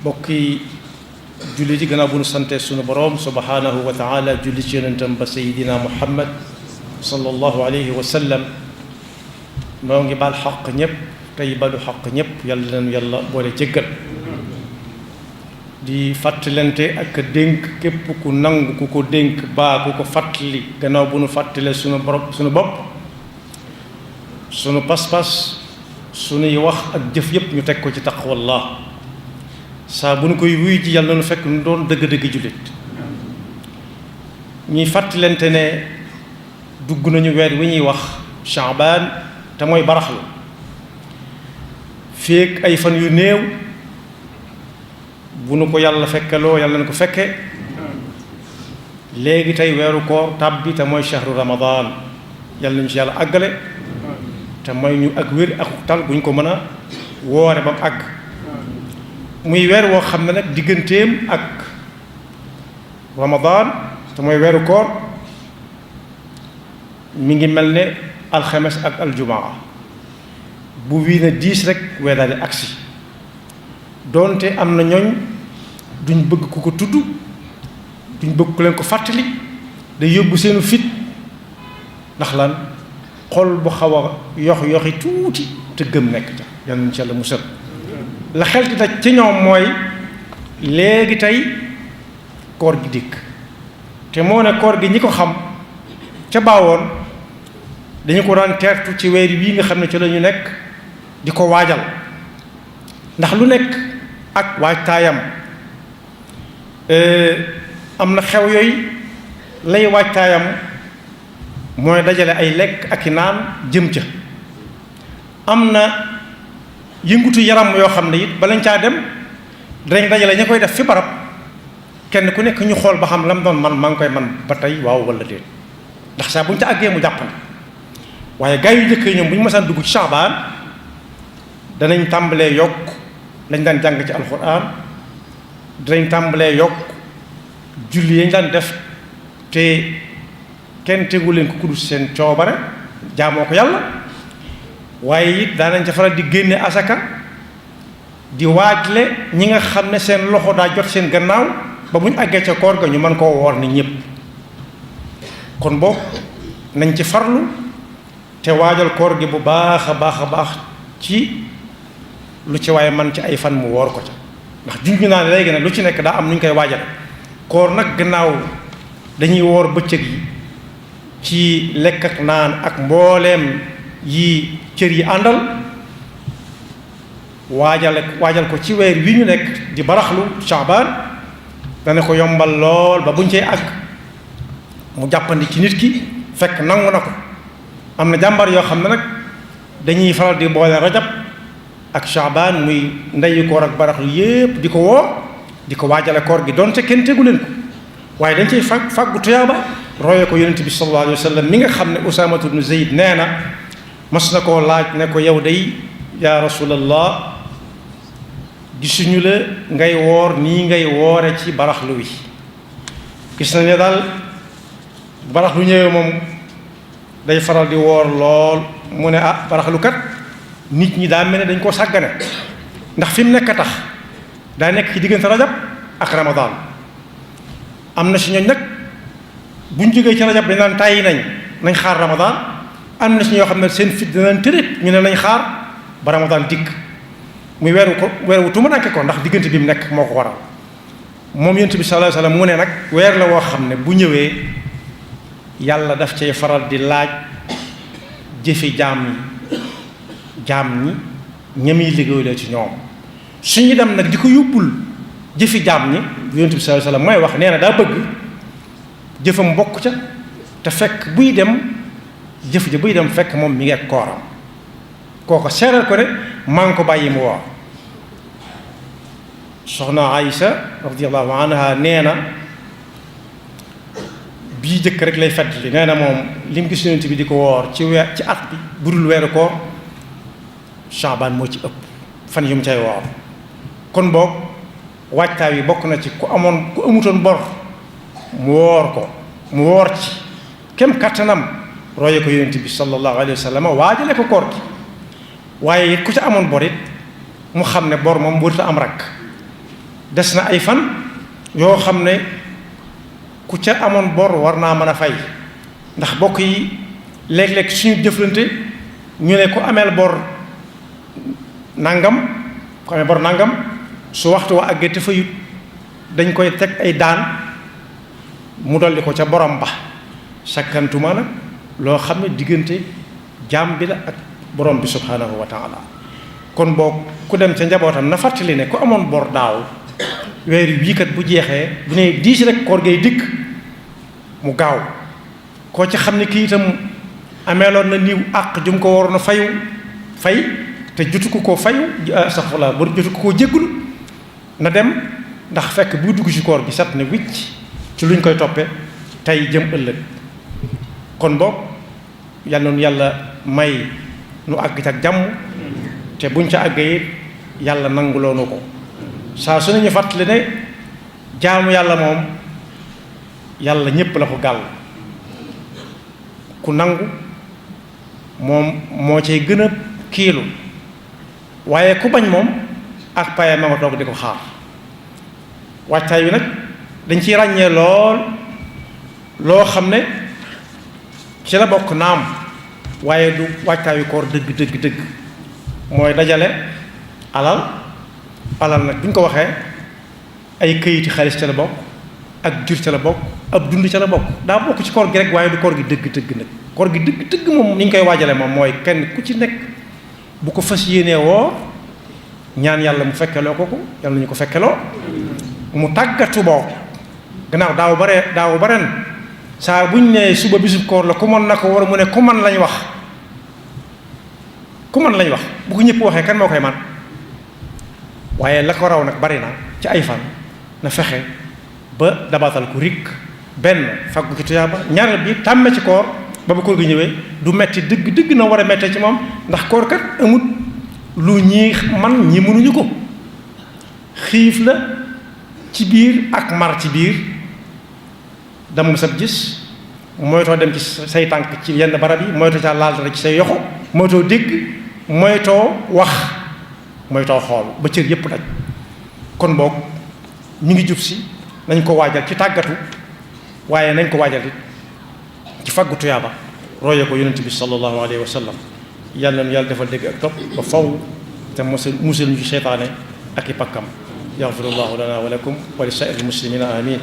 bokki julli ci gannaaw bu nu sante sunu boroom subhanahu wa taala julli ci yonentam ba sayidina muhammad sallallahu alayhi wa sallam noo ngi baal xaq ñëpp tey balu xaq ñëpp yàlla leen yàlla boole jéggal di fàttalante ak dénk képp ku nangu ku ko dénk baa ku ko fàttali gannaaw bu nu fàttalee sunu borom sunu bopp sunu pas-pas sunuy wax ak jëf yëpp ñu teg ko ci taqwallah saa bu nu koy wuy ji yàlla nu fekk nu doon dëgg-dëgg jullit ñuy fàttalante ne dugg nañu weer wi ñuy wax Shaabaan te mooy baraxlu féeg ay fan yu néew bu nu ko yàlla fekkeloo yàlla na ko fekke léegi tey weeru koor tàbbi te mooy shahru ramadan yàlla nañu ci yàlla àggale te mooy ñu ak wér ak tal bu ñu ko mën a woore ba mu àgg muy weer woo xam ne nag digganteem ak ramadan te mooy weeru koor mi ngi mel ne alxames ak aljumaa bu wii na diis rek weer daal di agsi doonte am na ñooñ duñ bëgg ku ko tudd duñ bëgg ku leen ko fàttali day yóbbu seenu fit ndax lan xol bu xaw a yoxi tuuti te gëm nekk ca yal nañu ci yàlla musal la xel di daj ci ñoom mooy léegi tey koor gi dikk te moo ne koor gi ñi ko xam ca baawoon dañu ko daan teertu ci weer bii nga xam ne ci la ñu nekk di ko waajal ndax lu nekk ak waajtaayam am na xew yooyu lay waajtaayam mooy dajale ay lekk ak i naan jëm ca am na yëngutu yaram yoo xam ne it balañ caa dem danañ dajale ña koy def fi barab kenn ku nekk ñu xool ba xam lam doon man maa ngi koy man ba tey waaw wala déet ndax saa bu ñu ca àggee mu jàppale waaye gaa yu njëkk yi ñoom bu ñu mësaan dugg ci Shaabaan danañ tàmbalee yokk lañ daan jàng ci alxuraan danañ tàmbalee yokk julli yañ daan def te kenn tegu leen ko kudu seen coobare jaamoo ko yàlla waaye it daanañ ca faral di génne asaka di waajle ñi nga xam ne seen loxo daa jot seen gannaaw ba bu ñu àggee ca koor ga ñu mën koo woor ni ñépp kon boog nañ ci farlu te waajal koor gi bu baax a baax a baax ci lu ci waaye man ci ay fan mu woor ko ca ndax junj naa ne léegi nag lu ci nekk daa am nu ñu koy waajal koor nag gannaaw dañuy woor bëccëg yi ci lekk ak naan ak mbooleem yi cër yi àndal waajal ko ci weer wi ñu nekk di baraxlu Shaabaan dana ko yombal lool ba buñ cay àgg mu jàppandi ci nit ki fekk nangu na ko am na jàmbar yoo xam ne nag dañuy faral di boole rajab ak Shaabaan muy ndeyu koor ak baraxlu yépp di ko woor di ko waajale koor gi donte kenn tegu leen ko waaye dañ cay fàggu tuyaaba roye ko yonent bi sallallahu alayhi wa sallam mi nga xam ne Usaamatu bnu Zayd nee na mas na koo laaj ne ko yow day yaa rasulallah gisuñu la ngay woor nii ngay woore ci baraxlu wi gis na ne daal baraxlu ñëwee moom day faral di woor lool mu ne ah baraxlu kat nit ñi daa mel ne dañ koo sàggane ndax fi mu nekk a tax daa nekk ci diggante rajab ak ramadan am na si ñooñ nag buñ jógee ci rajab dañ naan tàyyi nañ xaar ramadan am na si ñoo xam ne seen fit dinañ tërét ñu ne nañ xaar ba ramadan dikk muy weer wu tumaranke ko ndax diggante bi mu nekk moo ko waral moom yonent bi sallallahu alayhi wasallam mu ne nag weer la woo xam ne bu ñëwee yàlla daf cay faral di laaj jëfi jaam ñi ñami liggéey la ci ñoom suñu dem nag di ko yóbbul jëfi jaam ñi yonent bi sallallahu alayhi wasallam mooy wax nee na daa bëgg jëfam bokk ca te fekk buy dem jëf ja buy dem fekk moom mi ngi ak kooram kooko seeral ko ne maa ngi ko bàyyi mu woor soxna Aïcha radiyallahu anha nee na bii jëkk rek lay fàttali nee na moom li mu gis yonent bi di ko woor ci at bi budul weeru koor Shaabaan moo ci ëpp fan yu mu cay woor kon boog waajtaay wi bokk na ci ku amutoon bor mu woor ko mu woor ci kem kattanam roye ko yonent bi sallallahu alayhi wa sallam waajale ko koor gi waaye it ku ca amoon bor it mu xam ne bor moom warut a am rakk des na ay fan yoo xam ne ku ca amoon bor war naa mën a fay ndax bokk yi léeg-léeg suñu jëflante ñu ne ku ameel bor nangam ku amee bor nangam su waxtu wa àggee te fayut dañ koy teg ay daan mu dolli ko ca borom ba sakkantuma nag loo xam ne diggante jaam bi la ak borom bi subhanahu wa taala kon boo ku dem ca njabootam na fàttali ne ku amoon bor daaw weer wii kat bu jeexee bu ne diis rek koor gay dikk mu gaaw koo ci xam ne kii itam ameeloon na niiw àq jum ko waroon a fay te jotu ko koo fayu sax la ba jotu ko koo jéggulu na dem ndax fekk bu dugg ci koor gi sat ne wicc ci luñ koy toppe tey jëm ëllëg kon boog yal na nu yàlla may nu àgg ca jàmm te buñ ca àggee it yàlla nanguloonu ko saa su nañu fàttali ne jaamu yàlla moom yàlla ñépp la ko gàll ku nangu moom moo cay gën a kiilu waaye ku bañ moom ak paye ma nga toog di ko xaar waajtaay wi nag dañ ciy ràññee loo xam ne ci la bokk naam waaye du waajtaayu koor dëgg mooy dajale alal nag bu ñu ko waxee ay këyiti xaalis ca la bokk ak jur ca la bokk ab dund ca la bokk daa bokk ci koor gi rek waaye du koor gi dëgg nag koor gi dëgg moom ni ñu koy waajale moom mooy kenn ku ci nekk bu ko fas yéenee woor ñaan yàlla mu fekkeloo ko yàlla ñu ko fekkeloo mu tàggatu boo gannaaw daaw ba ren saa buñ ne suba bisub koor la ku mën na ko war mu ne ku mën lañ wax bu ko ñëpp waxee kan moo koy man waaye la ko raw nag bari na ci ay fan na fexe ba dabatal ko rik benn faggu ci tuyaaba ñaareel bi tàmme ci koor ba bu koor gi ñëwee du metti dëgg na war a mettee ci moom ndax koor kat amut lu ñii man ñi mënuñu ko xiif la ci biir ak mar ci biir damum sab gis moytoo dem ci say tànk ci yenn barab yi moytoo caa laal dara ci say yoxo moytoo dégg moytoo wax moytoo xool ba cër yépp daj kon boog mi ngi jub si nañ ko waajal ci tàggatu waaye nañ ko waajal it ci faggu tuyaaba roye ko yonent bi sallallahu alayhi wa sallam yàlla na yàlla defal dégg ak topp ba faw te musal ñu ci seytaane ak i pakkam yaxfirullahu lana wa lakum wa li saa'iril muslimina amin